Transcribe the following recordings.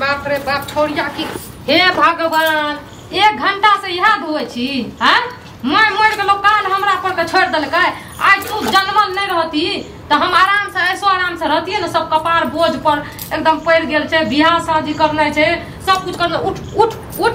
बाप रे बाप छोड़िया की हे भगवान 1 घंटा से इहा धोए छी हैं मैं मर गेलो काल हमरा पर के छोड़ देलकै। आइ तू जनमल नहीं रहती तो हम आराम से ऐसो आराम से रहती ने सब कपार बोझ पर एकदम पड़ गेल छै बियाह शादी करना छै सब कुछ करना। उठ उठ उठ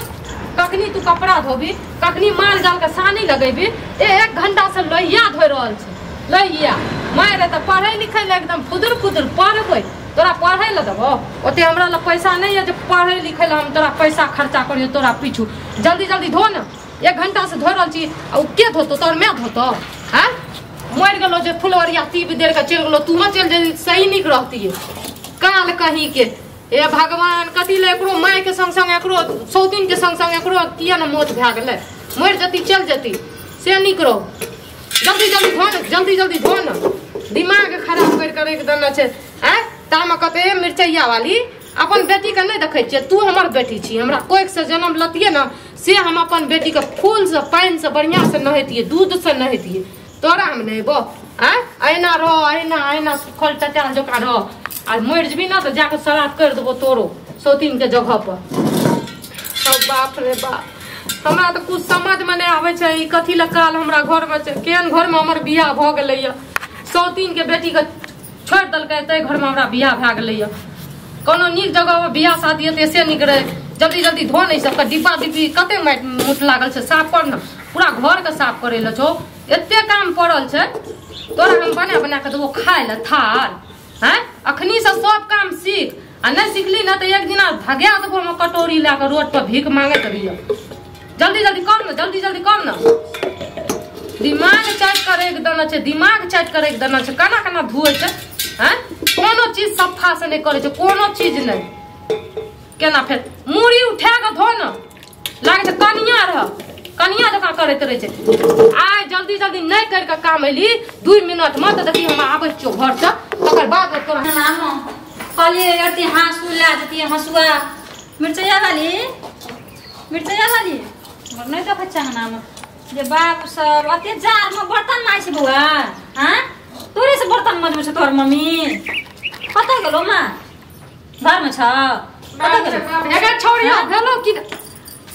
कखनी तू कपड़ा धोबी कखनी माल जाल के सानी लगेबी। 1 घंटा से लोहिया धोइ रहल छै लोहिया मारे तो पढ़े लिखे ले एकदम फुदुर फुदुर पढ़बै तोरा पढ़े ले देबो ओते हमरा लग पैसा नहीं है जो पढ़े लिखे ले हम तोरा पैसा खर्चा करियो तोरा पीछू। जल्दी जल्दी धो ना 1 घंटा से धो रहल छी आ के धोतो तोर मैं धोतो हैं मर गेलो जे फुलवरिया तीब देर के चल गेलो तू चल जे सही निक रहती है काल कहीं के। ए भगवान कथी ले एकरो my के संग संग एकरो सौतीन के संग संग एकरो किया न मौत भए गेलै मर जती चल जती से निक रहो। जल्दी जल्दी धो न जल्दी जल्दी धो न दिमाग खराब कर कर एक देने छै हैं तामे कते मिरचैया वाली अपन बेटी के नहीं देखै छियै तू हमर बेटी छी हमरा कोख से जन्म लतियै न से हम अपन बेटी के फूल से पानि से बढ़िया से नहेतियै दूध से नहेतियै तोरा हम नहेबो आँय अहिना रह अहिना अहिना सुखल टटाल जकाँ रह आ मरि जेबी न तऽ जाके श्राद्ध कर देबो तोरो सौतीन के जगह पर। बाप रे बाप हमरा तऽ कुछ समझ में नहीं आबै छै ई कथी लए काल हमरा घर में छै केहन घर में हमर बियाह भऽ गेलैया सौतीन के बेटी के छोड़ि देलकै ताहि घर में हमरा बियाह भए गेलैया। कोनो नीक जगह पर बियाह शादी हेतै से नीक रहै। जल्दी जल्दी धो नहीं सबके डिब्बा डिब्बी कते माटि मुट लागल छै साफ कर न पूरा घर के साफ करै लए छौ एते काम पड़ल छै तोरा हम बना बना के देबो खाय लए थाल हैं अखनी से सब काम सीख आ नहीं सीखली ना तो एक दिना भगा देबो हम कटोरी लए के रोड पर भीख मांगैत रहियो। जल्दी जल्दी कर न जल्दी जल्दी कर न दिमाग चाट कर एक देना छै दिमाग चाट कर एक देना छै केना केना धोए छै हैं कोनो चीज सफा से नहीं करे छै कोनो चीज नहीं केना फेर मूड़ी उठा के धो न लागे छै कनिया रह कनिया जकाँ करैत रहै छै। आइ जल्दी जल्दी नहीं कर के काम एली 2 मिनट में तो देखी हम आबै छियौ घर से तकर बाद तोरा कहलियै अथी हाँसू लए जतियै हँसुआ मिरचैया वाली हमर नहि देखै छै अंगनामे जे बाप सब अते जाड़मे बर्तन माजै छै बौआ हाँ तोरे से बर्तन मजबै छै तोहर मम्मी कतऽ गेलौ माँ घरमे छ कतऽ गेलौ एगे छौड़िया भेलौ कि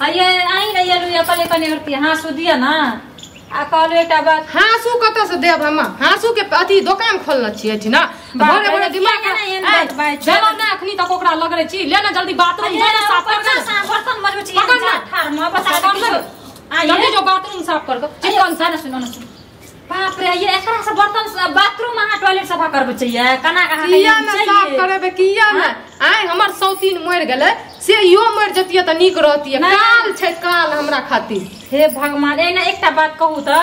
आइए आइ रहिए लुइया कहलियै कनि अथी हाँसू दिअ न आ कहलियै एकटा बात हाँसू कतऽ से देब हम हाँसू के अथी दोकान खोलने छियै एहिठिना भोरे भोरे दिमाग भेलौ ने अखनी तक ओकरा लगरै छी ले ना जल्दी बाथरूम जा ना साफ कर बर्तन मजबै छी ठारमे बता जल्दी जो बाथरूम साफ कर दो चिकन से सुनो न सुनो बाप रे ये एकरा से बर्तन बाथरूम अहाँ टॉयलेट सफा करबै चाहिए कना कहाँ किया ना साफ करेबे किया ना आइ हमर सौतीन मरि गेलै से इहो मरि जतियै तऽ नीक रहतियै काल छै काल हमरा खातिर। हे भगवान एना एकटा बात कहू तऽ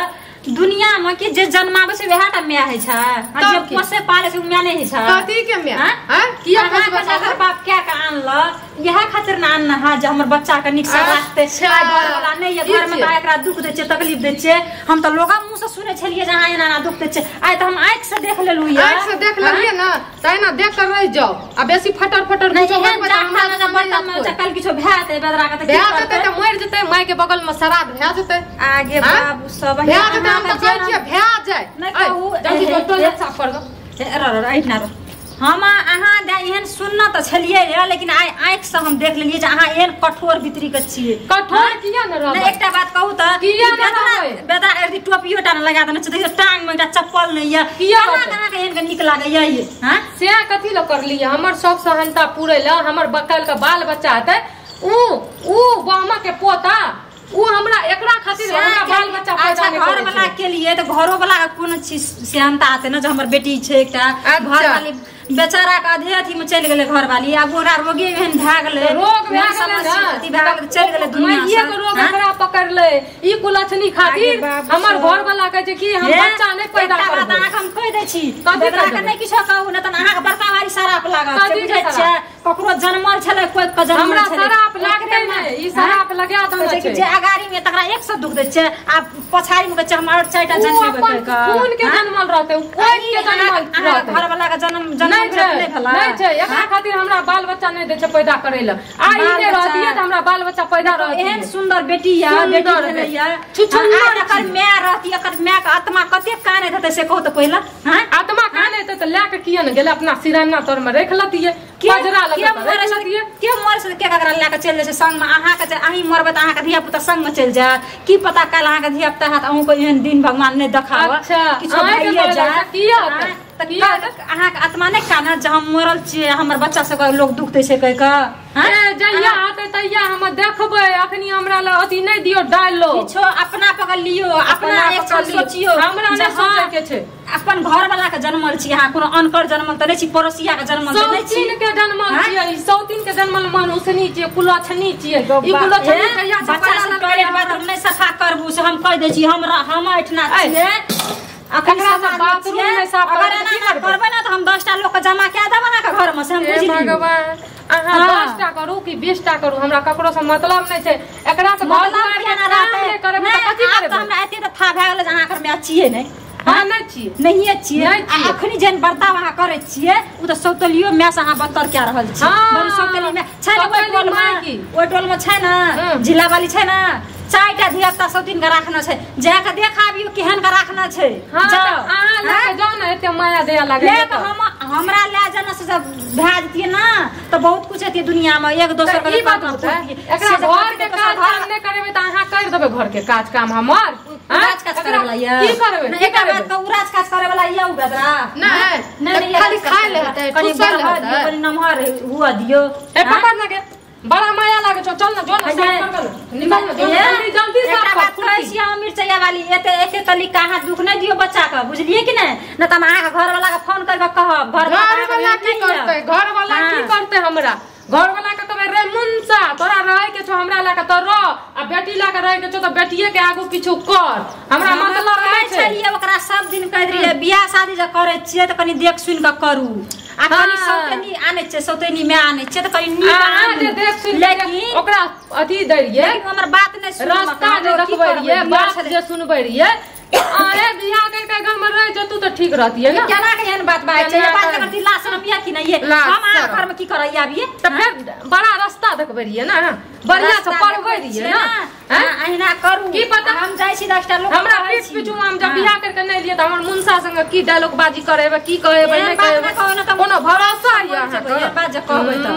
दुनिया में के जे जन्माबै छै वएह टा my होइ छै आ जे पोसे पाले छै उ my नहि होइ छै कथी के my हैं किया पोसबै अगर बाप क्या के आनलक इएह खातिर न आनना है जे हमर बच्चा के नीक से राखतै। आइ घर वाला नहि ये घर में तऽ एकरा दुख दै छै तकलीफ दै छै हम तऽ लोगक मुँह से सुनै छलियै जे अहाँ एना एना दुख दै छै आइ तऽ हम आँखि से देख लेलहुँ ये आँखि से देख लेलियै न तऽ एना देख कर रहि जाउ आ बेसी फटर फटर किछो करबै तऽ हमरा बर्तन में काल्हि किछो भए जेतै बेदरा के तऽ भए जेतै तऽ मरि जेतै my के बगल में श्राद्ध भए जेतै आगे बाबू सब भए जेतै हम तऽ कहै छियै भए जाय नहि कहू जल्दी जो टॉयलेट साफ कर दो एहिठिना रह। हम अहाँ एहन सुनना तऽ छलियै रे लेकिन आइ आँखि से हम देख लेलियै जे अहाँ एहन कठोर भीतरी के छियै। कठोर किया न रहबै एकटा बात कहू तऽ किया न रहबै बेदा एरदी टोपियो टा न लगा देने छै देखियौ टांग में एकटा चप्पल नहि ये किया अहाँ के एहन के नीक लागैया ये हां से कथी ल करलियै हमर शौक सहनता पूरै ल हमर बकल के बाल बच्चा हेतै ऊ ऊ बामा के पोता ऊ हमरा एकरा खातिर हमरा बाल बच्चा पैदा नहीं घर वाला के लिए तऽ घरो वाला के कोनो चीज सेहनता आते न जे हमर बेटी छै एकटा घर वाली बेचारा के आधे अथी में चलि गेलै घर वाली आब ओकरा रोगे एहन भए गेलै रोग भए गेलै अथी भए गेलै चलि गेलै दुनिया से के रोग एकरा पकड़लै ई कुलक्षणी खातिर हमर घर वाला कहै छै कि हम बच्चा नहि पैदा करबै। अहाँके हम कहि दै छी बेदरा के नहि किछो कहू नहि तऽ अहाँके बड़का भारी सराप लागत से बुझै छियै ककरो जनमल छलै कोइ के जनमल हमरा छलै सराप लागतै नै, ई सराप लगा देने छै जे अगाड़ी में तकरा 100 दुख दै छै आ पछाड़ी में कहै छै हम और 4टा जन्म लेबै। खून के जनमल रहतै, उ कोइ के जनमल रहतै। घर वाला के जन्म जन्म नै भेलै, नै छै। एकरा खातिर हमरा बाल बच्चा नै दै छै पैदा करै ल। आ ई नै रहतियै त हमरा बाल बच्चा पैदा रहतियै। एहन सुंदर बेटी या बेटी भेलै या छुछुंदर, एकर my रहती, एकर my के आत्मा कतेक कानैत हेतै से कहू त पहिला। हां आत्मा कानैत त लए के किया ने गेलै, अपना सिराना तर में राख लतियै, पजरा लगे के मरे से के ककरा लए के चलि जाइ छै संग में। अहाँ के अहीं मरबै त अहाँ के धिया पुता संग में चलि जायत, की पता काल्हि अहाँ के धिया पुता हैत, अहूँ के एहन दिन भगवान नहि देखाबऽ, किछो भइए जाय त अहाँ के आत्मा नहि कानत जे हम मरल छियै, हमर बच्चा सबके लोग दुख दै छै कहि कऽ। जहिया हेतै तहिया हम देखबै, अखनी हमरा लए अथी नहि दियौ डायलॉग किछो, अपना पकड़ लियौ, अपना एक सोचियौ, हमरा नहि सोचै के छै। अपन घर वाला के जनमल छी अहाँ, कोनो अनकर जनमल त नहि छी, पड़ोसिया के जनमल त नहि छी, सौतीन के जनमल छियै। सौतीन के जनमल मनुष्यनी छियै, कुलक्षणी छियै। ई कुलक्षणी कहिया से बच्चा सब टॉयलेट बाथरूम नहि सफा करबू से हम कहि दै छी, हम एहिठिना छियै। अखन से बाथरूम नहि साफ अगर एना करबै ना त हम 10टा लोग के जमा कए देब अहाँ के घर में, से हम बुझि लियौ। भगवान, अहाँ 10टा करू कि 20टा करू, हमरा ककरो से मतलब नहि छै। एकरा से घर दुआर के काम नहि करबै त कथी करबै? हमरा एते त था भए गेल जे अहाँ घर में छियै नहि। हां नहि छियै, नहिये छियै। आ अखनी जेहन बर्ताव अहाँ करै छियै उ त सौतेलियो my से अहाँ बदतर कए रहल छी। बड़ी सौतेली my छै ने ओहि टोल में, ओहि टोल में छै ने जिला वाली छै ने, 4टा धिया पुता सौतीन के राखना छै, जा के देखाबियौ केहन के राखना छै। जाओ अहाँ लए के जाओ ने, एते माया दया लागै ले के हम हमरा लए जाना से जब भए जतियै ना त बहुत कुछ हेतियै दुनिया में, एक दोसर के ई बात होतै। एकरा घर के काज काम नहि करेबै त अहाँ कर देबै घर के काज काम हमर? राज काज करे वाला या की करबै? की करबै? बात कहू, राज काज करे वाला या उ बेदरा नै नै खाली खाय ले हेतै, कनि ठुसल हेतै, कनि नमहर हुआ दियौ। ए पकड़ ना के, बड़ा माया लागे छौ, चल ना जो ना साफ कर निकल ना, जल्दी जल्दी साफ कर। बात कहै छी हम मिरचैया वाली, एते एते तली कहाँ दुख नहि दियौ बच्चा के, बुझलियै कि नहि? न त हम अहाँ के घर वाला के फोन कर के कहब। घर वाला की करतै? घर वाला की करतै हमरा? घर वाला के कहबै रे मुंसा, तोरा रहै के छौ हमरा लए के त रह, आ बेटी लए के रहै के छौ त बेटिये के आगू पीछू कर, हमरा मतलब नहि छै। छलियै ओकरा सब दिन कहैत रहियै बियाह शादी जे करै छियै त कनि देख सुनि के करू, आ कनि सौतेनी आनै छियै, सौतेनी my आनै छियै त कनि नीक अहाँ जे देख सुनि लेकिन ओकरा अथी दै रहियै, लेकिन हमर बात नहि सुनलक, रास्ता जे देखबै रहियै, बात जे सुनबै रहियै। अरे बियाह करके घर में रह जतू त ठीक रहतियै ना। केना के एहन बात बाजै छै? बात करती लाज शरम या कि नहि? हम अहाँ घर में की करैया आबियै त फेर बड़ा रास्ता देखबै रहियै ना, बढ़िया से पढ़बै रहियै ना। अहिना करू की पता हम जाइ छी 10टा लोग हमरा पीठ पीछू हम जब बियाह करके नहि लियै त हमर मुंसा संग की डायलॉग बाजी करेबै, की कहेबै नहि कहेबै, कोनो भरोसा य अहाँ के? एहन बात जे कहबै त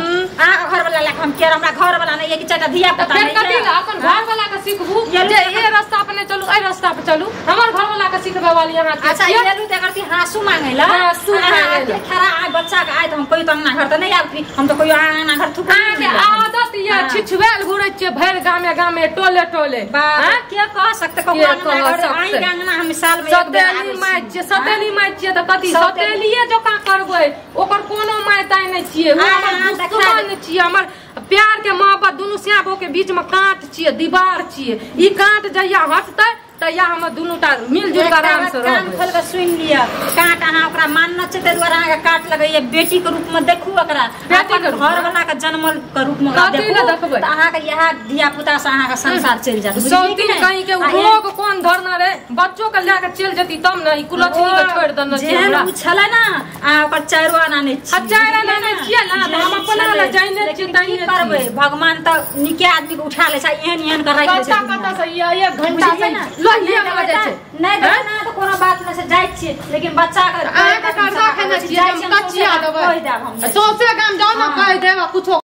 अहाँ के घर वाला लए हम के, हमरा घर वाला नहि य कि 4टा धिया पुता नहि? फेर कथी ल अपन घर वाला के सिखबू जे ए रास्ता पर नहि चलू, एहि रास्ता पर चलू? हमर घर वाला के सिखबै वाली अहाँ के? अच्छा एलू त एकर हाँसू मांगै ल, हाँसू मांगै ल खरा आ बच्चा के आय त हम कहियो त अंगना घर त नहि आबती, हम त कहियो अंगना घर थुक अहाँ के आदत य छिछवेल घुरै छियै भरि गामे गामे टोले टोले। के कह सकते ककरो अंगना घर? आइ के अंगना हम साल में एक बेर सतेली my छियै, सतेली my छियै त कथी सतेलिए जकाँ करबै? ओकर कोनो my ताय नहि छियै, ओ हमर दुश्मन छियै। हमर प्यार के मोहब्बत दुनू स्याबो के बीच में कांट छियै, दीवार छियै। ई कांट जहिया हटतै तहिया हम दुनू टा मिलजुल के आराम से कान खोल के सुनि लिअ। कांट अहाँ ओकरा मानना छै ताहि दुआरे अहाँ के काट लगैया। बेटी के रूप में देखू ओकरा, बेटी के घर वाला के जनमल के रूप में देखू त अहाँ के इएह धिया पुता से अहाँ के संसार चलि जायत। सौतीन कहीं के रोग कोन धरना रे, बच्चो के लए के चलि जेती तब ने ई कुलक्षणी के छोड़ि देने छै। जेहन उ छलै ना अहाँ ओकर 4 आना नहि छियै, 4 आना नहि छियै ना, त हम अपना लए जाइने छियै तहिने करबै। भगवान त नीके आदमी के उठा लै छै, एहन एहन के राखि दै छै। कतऽ कतऽ से एक घंटा से लहिए भऽ जाइ छै। नहि देबै ना त कोनो बात नहि छै, जाइ छियै, लेकिन बच्चा के अहाँ के कर्जा खेने छियै, हम कचिया देबै, सौंसे गाम जाउ ने कहि देब कुछो।